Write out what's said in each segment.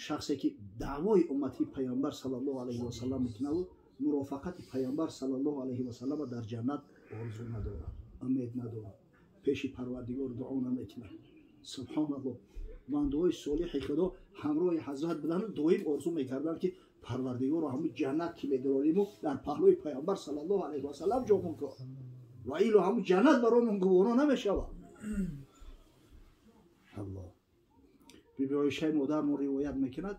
Шахсе ки даъвои уммати пайғамбар саллаллоҳу алайҳи васаллам мекунаву мурофиқати пайғамбар саллаллоҳу алайҳи васаллам дар ҷаннат орзу надорад, умед надорад, пеши парвардигор дуо намекунад. Субҳоналлоҳ, бандаҳои солиҳи худо ҳамроҳи ҳазрат будану доим орзу мекарданд, ки парвардигорро ҳамун ҷаннат ки медорориму дар паҳлӯи пайғамбар саллаллоҳу алайҳи васаллам ҷомон кун, ва ило ҳамун ҷаннат баромон гуворо намешавад. Аллоҳ. Биби Оишаи модармон ривоят мекунад,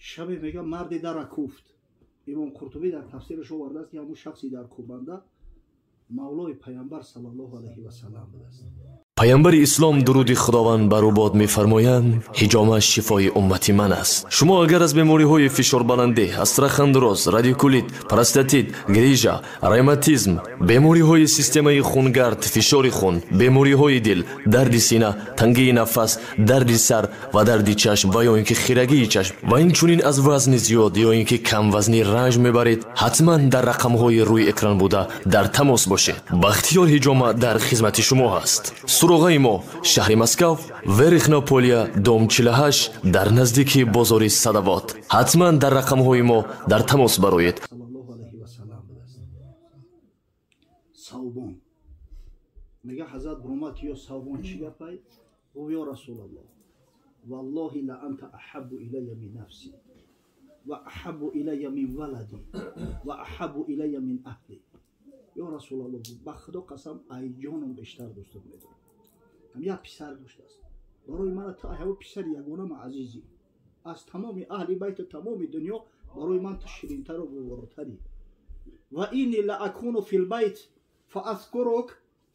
шабе мега марде дара куфт. Имом Қуртубӣ дар тафсираш овардааст, ки ҳамун шахси дар кӯбанда мавлои пайғамбар саллаллоҳу алайҳи васаллам будааст. Пайғамбари ислом, дуруди худованд бар ӯ бод, мефармоянд: ҳиҷома шифои уммати ман аст. Шумо агар аз бемориҳои фишорбаландӣ, остеохондроз, радикулит, простатит, грижа, ревматизм, бемориҳои системаи хунгард, фишори хун, бемориҳои дил, дарди сина, тангии нафас, дарди сар ва дарди чашм ва ё ин ки хирагии чашм ва инчунин аз вазни зиёд ё ин ки камвазнӣ ранҷ мебаред, ҳатман дар рақамҳои рӯи экран буда дар тамос бошед. Бахтиёр Ҳиҷома дар хизмати шумо ҳаст. Суроғаи мо: шаҳри Москав, Верхнее Поле, дом 48, дар наздики бозори Садовод. Ҳатман дар рақамҳои мо дар тамос бароед. Саллаллоҳу алайҳи васаллам будааст. Савбон мега, ҳазрат бурумад, ки ё Савбон, чӣ гапай? Гуфт: ё Расулаллоҳ, валлоҳи ла анта аҳаббу илая мин нафси ва аҳаббу илая мин валади ва аҳаббу илая мин аҳли. Ё Расулаллоҳ, ба худо қасам, ай ҷоном бештар дӯстат медорам. Ҳам як писар доштааст. Барои мана ту ҳаво писари ягонама азизӣ, аз тамоми аҳли байту тамоми дунё барои ман ту ширинтару гуворотарӣ. Ва инни ла акуну фил байт фа азкурук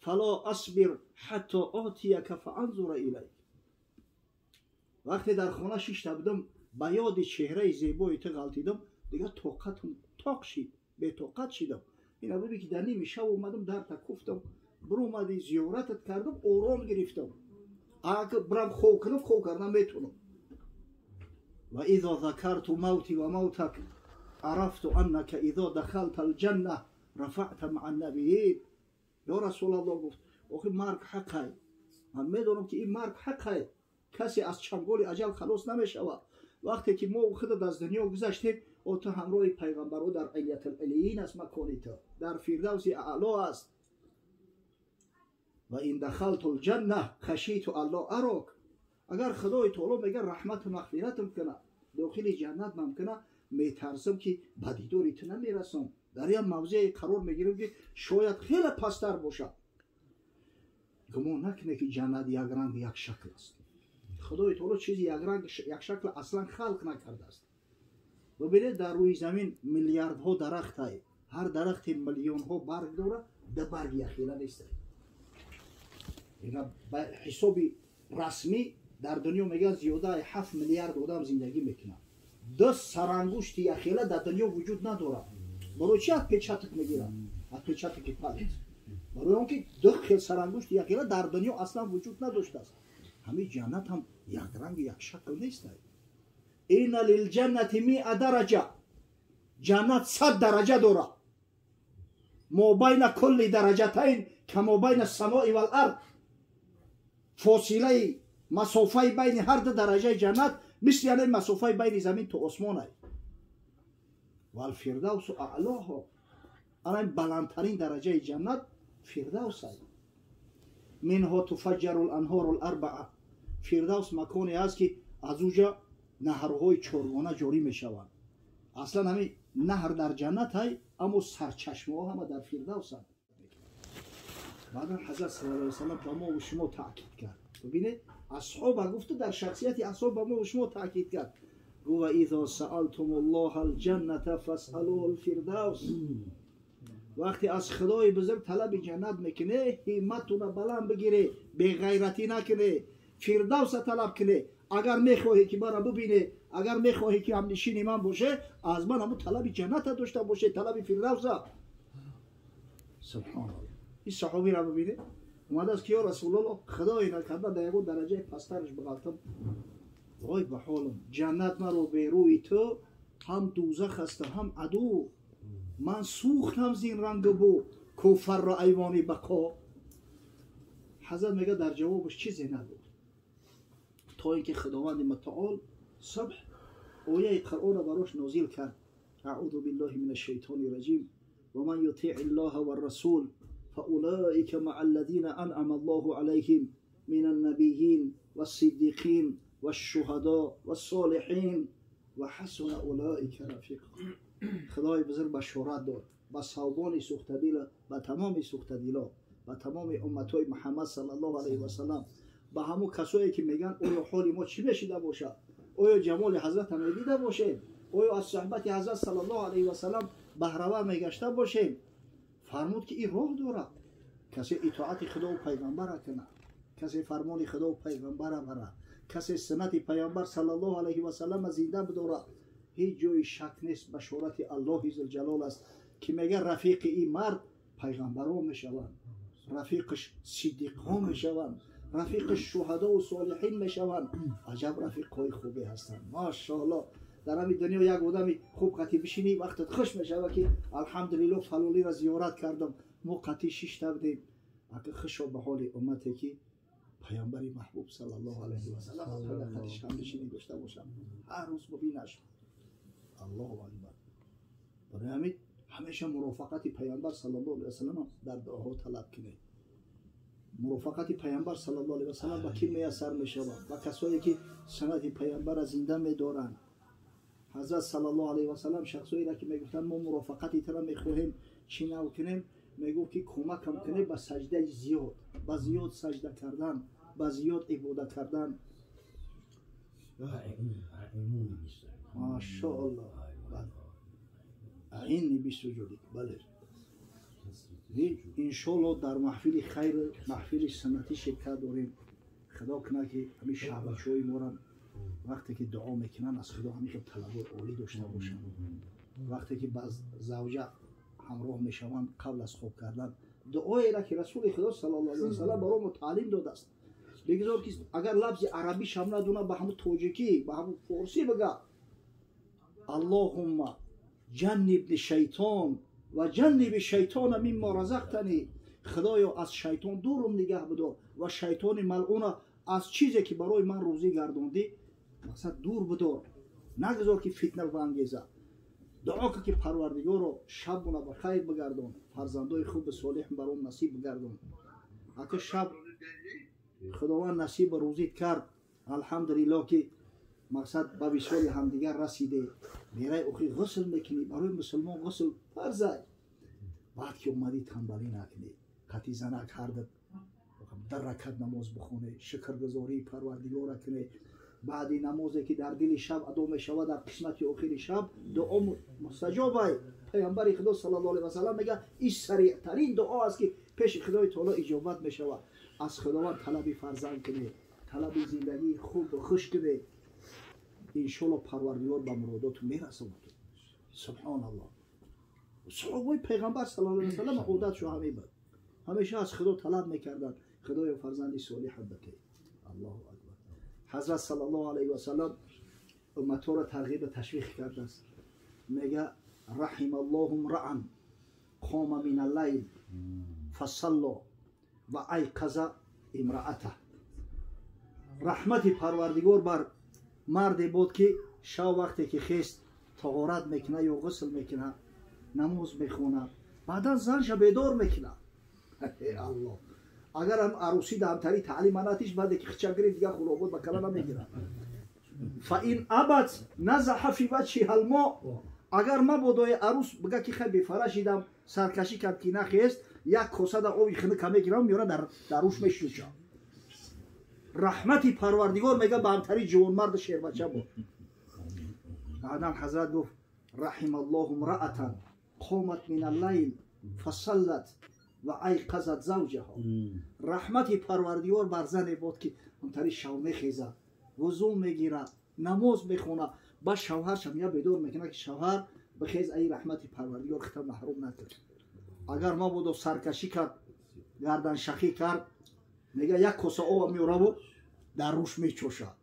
фало асбир ҳатто отияка фа анзура илайк. Вақте дар хона шишта будам, ба ёди чеҳраи зебои ту ғалтидам, дигар тоқатам тоқ шид, бетоқат шидам. Ина буди ки дар ними шаб омадам, дарта куфтам, биромадӣ, зиёратат кардам, ором гирифтам. Агар бирам хоб кунам, хоб кардан метавонам. Ва изо закарту мавти ва мавтак арафту аннака изо дахалта алҷанна рафаъта маа набиин. Ё Расулаллоҳ, гуфт, охи марг ҳақай, ман медонам, ки ин марг ҳақай, касе аз чанголи аҷал халос намешавад. Вақте ки мо худат аз дунё гузаштем, о ту ҳамроҳи пайғамбарҳо дар илиятул-илиин аст, макони ту дар фирдавси аъло аст. Ва ин дахалту лҷанна хашиту алло арок. Агар худои таоло мега раҳмату мағфиратам кунад, дохили ҷаннат ман кунад, метарсам, ки ба дидори ту намерасам, дар як мавзее қарор мегирам, ки шояд хеле пасттар бошад. Гумон накунед, ки ҷаннат якранг, як шакл аст. Худои таоло чизи якранг, якшакл аслан халқ накардааст. Бибинед, дар рӯи замин миллиардҳо дарахтай, ҳар дарахте миллионҳо барг дорад, да барг яхела нестай. Ба ҳисоби расмӣ дар дунё мегӯянд, зиёдаи 7 миллиард одам зиндагӣ мекунад, ду сарангушти яхела дар дунё вуҷуд надорад. Барои чи отпечаток мегирад, отпечатоки палец? Барои он ки ду хел сарангушти яхела дар дунё аслан вуҷуд надоштааст. Ҳамин ҷаннат ҳам якранги, якшакл нестай. Инна лилҷаннати миа дараҷа, ҷаннат 100 дараҷа дорад. Мо байна кулли дараҷатайн камо байна самои вал ард. Фосилаи масофаи байни ҳар ду дараҷаи ҷаннат мисли яъне масофаи байни замин то осмонай. Валфирдавсу аълоҳо, ана баландтарин дараҷаи ҷаннат фирдавсай. Минҳо туфаҷҷару ланҳору ларбаа. Фирдавс маконе аст, ки аз уҷа наҳрҳои чоргона ҷорӣ мешаванд. Аслан ҳамин наҳр дар ҷаннат ҳай, аммо сарчашмаҳо ҳама дар фирдавсанд. Баъдан ҳазрат саллаллоҳу алайҳи васаллам ба мо шумо таъкид кард. Бибинед, асҳоба гуфту, дар шахсияти асҳоб ба мо шумо таъкид кард. Гуфт: изо саалтум ллоҳа алҷанната фасалуҳу лфирдавс. Вақте аз худои бузург талаби ҷаннат мекуне, ҳимматуна баланд бигире, беғайратӣ накуне, фирдавса талаб куне. Агар мехоҳӣ, ки мара бубине, агар мехоҳӣ, ки ҳамнишини ман боше, аз ман ҳамун талаби ҷанната дошта боше, талаби фирдавса. Субҳоналлоҳ, ин саҳобиро бубине, омадааст, ки ё Расулаллоҳ, худое накарда дар ягон дараҷаи пасттараш биғалтам, вой ба ҳолам, ҷаннат маро берӯи ту ҳам дӯзах аста, ҳам аду. Ман сӯхтам зин рангу бу куфарро айвони бақо. Ҳазрат мега, дар ҷавобаш чизе нагуфт, то ин ки худованди мутаол Субҳ ояи Қуръонро барош нозил кард. Аъузу биллаҳи минаш шайтони раҷим. Ва ман ютиъи ллоҳа варрасул фаулаика маа аллазина анъама аллоҳу алайҳим минан набийин вассиддиқин вашшуҳадо вассолиҳин ва ҳасуна улаика рафиқа. Худои бузург башорат дод ба Савбони сӯхтадила, ба тамоми сӯхтадило, ба тамоми умматҳои Муҳаммад саллаллоҳу алайҳи васаллам, ба ҳамун касое ки мегӯянд оё ҳоли мо чӣ мешида бошад, оё ҷамоли ҳазрата медида бошем, оё аз суҳбати ҳазрат саллаллоҳу алайҳи васаллам баҳравар мегашта бошем. Фармуд ки ин роҳ дорад. Касе итоати худову пайғамбара кунад, касе фармони худову пайғамбара барад, касе суннати пайғамбар саллаллоҳу алайҳи васаллама зинда бидорад, ҳеҷ ҷои шак нест, башорати Аллоҳи зулҷалол аст ки мега рафиқи ин мард пайғамбарон мешаванд, рафиқиш сиддиқҳо мешаванд, рафиқиш шуҳадову солиҳин мешаванд. Аҷаб рафиқҳои хубе ҳастанд, машоаллоҳ. Дар ҳамин дунё як одами хуб қатӣ бишинӣ, вақтат хуш мешавад ки алҳамдулиллоҳ фалолиро зиёрат кардам, мо қатӣ шишта будем. Ака хушо ба ҳоли уммате ки пайғамбари маҳбуб саллаллоҳу алайҳи васаллам қатиш ҳамнишинӣ дошта бошам, ҳар рӯз бибинаш. Аллоҳу акбар. Барои ҳамин ҳамеша мурофиқати пайғамбар саллаллоҳу алайҳи васаллам дар дуоҳо талаб кунед. Мурофиқати пайғамбар саллаллоҳу алайҳи васаллам ба кӣ меяссар мешавад? Ба касое ки суннати пайғамбарро зинда медоранд. Ҳазрат саллаллоҳу алайҳи васаллам шахсоеро ки мегуфтанд мо мурофиқати туро мехоҳем, чӣ нав кунем, мегуфт ки кӯмакам кунед ба саҷдаи зиёд, ба зиёд саҷда кардан, ба зиёд ибодат кардан. Машоаллоҳ. Аинни бисуҷудик. Бале, иншоаллоҳ дар маҳфили хайр, маҳфили суннатӣ ширкат дорем. Худо кунад ки ҳамин шаҳбачаҳои моро вақте ки дуо мекунанд аз худо ҳамин хел талабои олӣ дошта бошанд. Вақте ки ба завҷа ҳамроҳ мешаванд қабл аз хоб кардан, дуоеро ки Расули Худо саллаллоҳу алайҳи васаллам барои мо таълим додааст, бигзор ки агар лафзи арабиш ҳам надона, ба ҳамун тоҷикӣ, ба ҳамун форсӣ бигӯ: Аллоҳумма ҷаннибни шайтон ва ҷанниби шайтона мимма разақтани. Худоё, аз шайтон дурум нигаҳ бидор ва шайтони малъуна аз чизе ки барои ман рӯзӣ гардондӣ мақсад дур бидор, нагузор ки фитна баангезад. Дуо кун ки Парвардигоро шабона ба хайр бигардон, фарзандои хуби солиҳ баром насиб бигардон. Ака шаб Худованд насиба рӯзит кард, алҳамдулиллоҳ ки мақсад ба висоли ҳамдигар расиде. Мерай охи ғусл мекунӣ, барои мусулмон ғусл фарзай. Баъд ки омадӣ танбалӣ накунӣ, қатӣ занак ҳарда дар ракат намоз бихонӣ, шукргузории Парвардигора кунӣ. Баъди намозе ки дар дили шаб адо мешавад, дар қисмати охири шаб дуо мустаҷобай. Пайғамбари Худо саллаллоҳу алайҳи васаллам мегӯяд ин сариътарин дуо аст ки пеши Худои таоло иҷобат мешавад. Аз Худованд талаби фарзанд кунед, талаби зиндагии хубу хуш кунед. Иншоаллоҳ Парвардигор ба муродоту мерасонад. Субҳоналлоҳ. Саҳобаи пайғамбар саллаллоҳу алайҳи васаллам одатшо ҳамин буд, ҳамеша аз Худо талаб мекарданд: Худоё, фарзанди солиҳат бите. Аллоҳу акбар. Ҳазрат саллаллоҳу алайҳи васаллам умматҳоро тарғиба ташвиқ кардааст. Мега раҳималлоҳу мраан қома миналлайл фасалло ва айқаза имраата. Раҳмати Парвардигор бар марде буд ки шав вақте ки хест таҳорат мекунад ё ғусл мекунад, намоз мехонад, баъдан занша бедор мекунад. Аллоҳ, агар ҳам арӯсӣ даҳамтарӣ таълим анатиш, баъде ки хича гирифт дигар хулобод ба кала намегирад. Фа ин абад назаҳа фи ваҷҳиҳа лмо. Агар мабодои арӯс бига ки хай бефара шидам, саркашӣ кард ки нахест, як косада оби хунука мегирам, меёра дар рӯш мешӯша. Раҳмати Парвардигор мега ба ҳамтари ҷавонмарду шербача буд. Баъдан ҳазрат гуфт: раҳималлоҳу мраатан қомат мин аллайл фасаллат ва айқазат завҷаҳо. Раҳмати Парвардигор бар зане буд ки ҳамтари шав мехезад, вузӯ мегирад, намоз мехонад, ба шавҳаршам я бедор мекунад ки шавҳар бихез, ай раҳмати Парвардигор хита маҳрум накард. Агар мабодо саркашӣ кард, гарданшахӣ кард, мега як коса об меораву дар рӯш мечошад.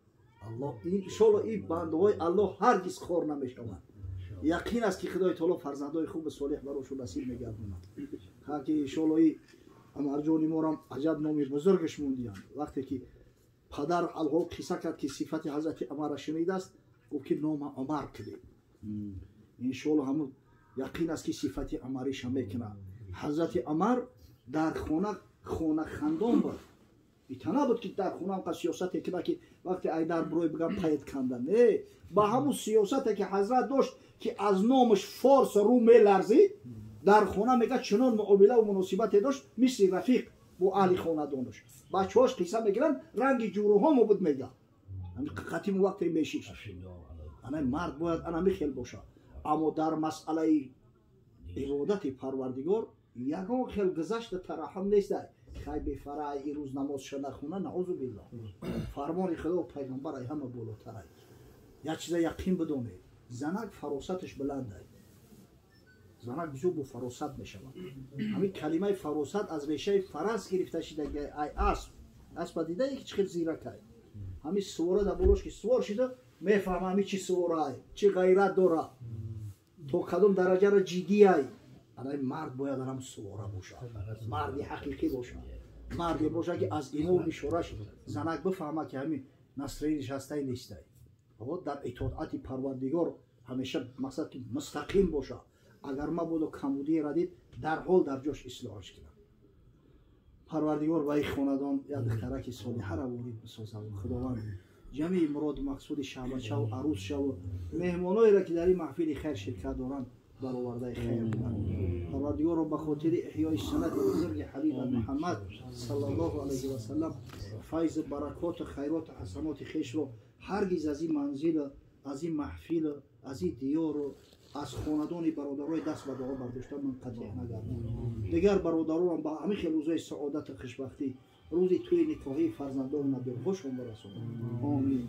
Аллоҳ, иншоаллоҳ ин бандаҳои Аллоҳ ҳаргиз хор намешаванд. Яқин аст ки Худои таоло фарзандои хуби солиҳ барошон насиб мегардонад. Ки иншоаллоҳ и Амарҷони морам аҷаб номи бузургаш мондиянд. Вақте ки падар алҳол қисса кард ки сифати ҳазрати Амарра шунидааст, Гуфт ки нома Умар кунед. Иншоалло ҳамун яқин аст ки сифати умариша мекунад. Ҳазрати Умар дар хона хонахандон буд. Итана буд ки дар хона ҳамқа сиёсате кунад ки вақте айдар бурой бигам паед канда. Не, ба ҳамун сиёсате ки ҳазрат дошт ки аз номаш форс рӯ меларзид, дар хона мега чунон муомилаву муносибате дошт мисли рафиқ бо аҳли хонадонаш. Бачаҳош қисса мегиранд, ранги ҷуруҳомо буд мега. Қатиму вақте мешишт. Ана мард бояд ана михел бошад. Аммо дар масъалаи ибодати Парвардигор ягон хел гузашта тараҳам нест. Хай бефарай ирӯз намозша нахуна, наузу биллоҳ. Фармони Худо пайғамбар ай ҳама болотарай. Як чиза яқин бидонед, занак фаросаташ баландай. Занак бисёр бо фаросат мешавад. Ҳамин калимаи фаросат аз решаи фарас гирифта шида, ай асп. Аспа дидае ки чӣ хел зиракай. Ҳамин сувора дар болош ки сувор шида, мефаҳма ҳамин чӣ суворай, чӣ ғайрат дора, то кадом дараҷаро ҷиддиай. Анаи мард бояд анам сувора бошад, марди ҳақиқӣ бошад, марде бошад ки аз имову ишораш занак бифаҳмад ки ҳамин настроениш ҳастай нестай. Дар итоати Парвардигор ҳамеша мақсад ки мустақим бошад. Агар мабодо камбудиеро дид, дарҳол дар ҷош ислоҳаш кунад. Парвардигор ба ин хонадон як духтараки солиҳаро ворид бисозад. Худованд ҷамъи муроду мақсуди шаҳбачаву арӯсшаву меҳмоноеро ки дар ин маҳфили хайр ширкат доранд баровардаи хайр кунад. Парвардигорро ба хотири эҳёи суннати бузурги ҳабиба Муҳаммад саллаллоҳу алайҳи васаллам файзу баракоту хайроту ҳасаноти хешро ҳаргиз аз ин манзилу аз ин маҳфилу аз ин диёру аз хонадони бародарои даст ба дуо бардошта мунқатеъ нагардад. Дигар бародаронам ба ҳамин хел рӯзои саодату хушбахтӣ, рӯзи тӯи никоҳии фарзандону набирҳошон барасонад. Омин.